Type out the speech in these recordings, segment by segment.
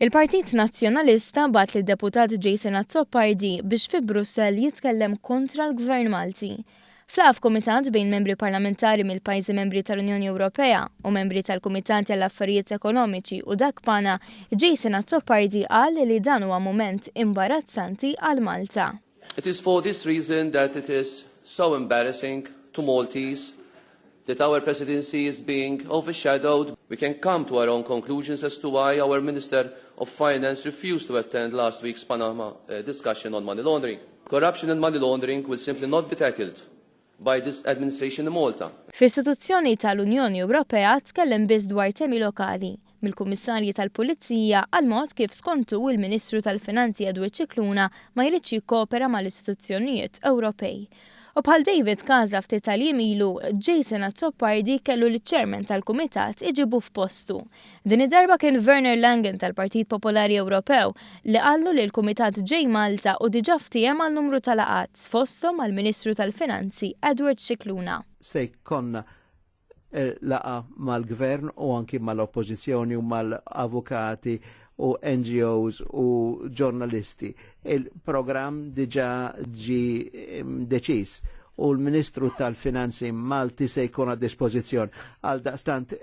Il-Partit Nazzjonalista bagħat lid-Deputat Jason Azzopardi biex fi Brussell jitkellem kontra l-Gvern Malti. F'laqgħa f'kumitat bejn membri parlamentari mill-pajjiżi membri tal-Unjoni Ewropea u membri tal-Kumitati għall-Affarijiet Ekonomiċi u dak PANA, Jason Azzopardi qal li dan huwa mument imbarazzanti għal Malta. It is for this reason that it is so embarrassing to Maltese that our presidency is being overshadowed. We can come to our own conclusions as to why our Minister of Finance refused to attend last week's Panama discussion on money laundering. Corruption and money laundering will simply not be tackled by this administration in Malta. F'istituzzjoni tal-Unjoni Ewropea tkellem biss dwar temi lokali, mill-Kummissarji tal-Pulizija għal mod kif skontu il-Ministru tal-Finanzi Edward Scicluna ma jridx jikkopera mal-istituzzjonijiet Ewropej. U bħal David Casa ftit tal-jiem ilu, Jason Azzopardi kellu l-chairman tal-Kumitat iġibu f'postu. Din id-darba kien Werner Langen tal-Partit Popolari Ewropew li qallu li l-Kumitat ġej Malta u diġà ftiehem għal numru ta' laqgħat fosthom għal-Ministru tal-Finanzi Edward Scicluna. Se jkollna laqgħa mal-gvern u anki mal-oppozizjoni u mal-avukati u NGOs u ġurnalisti. Il-program diġa ġi deċis u l-Ministru tal-Finanzi Malti se jkun a dispożizzjon. Għal daqstant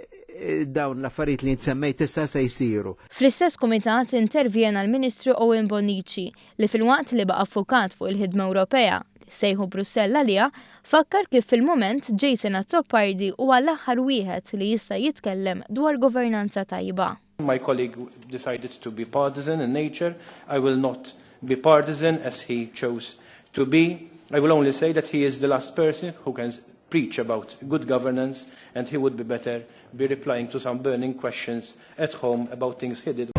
dawn l-affarijiet li nsemmejt issa se jsiru. Fl-istess kumitat intervjena l-Ministru Owen Bonnici li filwaqt li baqa' ffukat fuq il-ħidma Ewropea li sejħu Brussell għaliha, fakkar kif fil-moment Jason Azzopardi huwa l-aħħar wieħed li jista' jitkellem dwar governanza tajba. My colleague decided to be partisan in nature. I will not be partisan as he chose to be. I will only say that he is the last person who can preach about good governance, and he would be better be replying to some burning questions at home about things he did.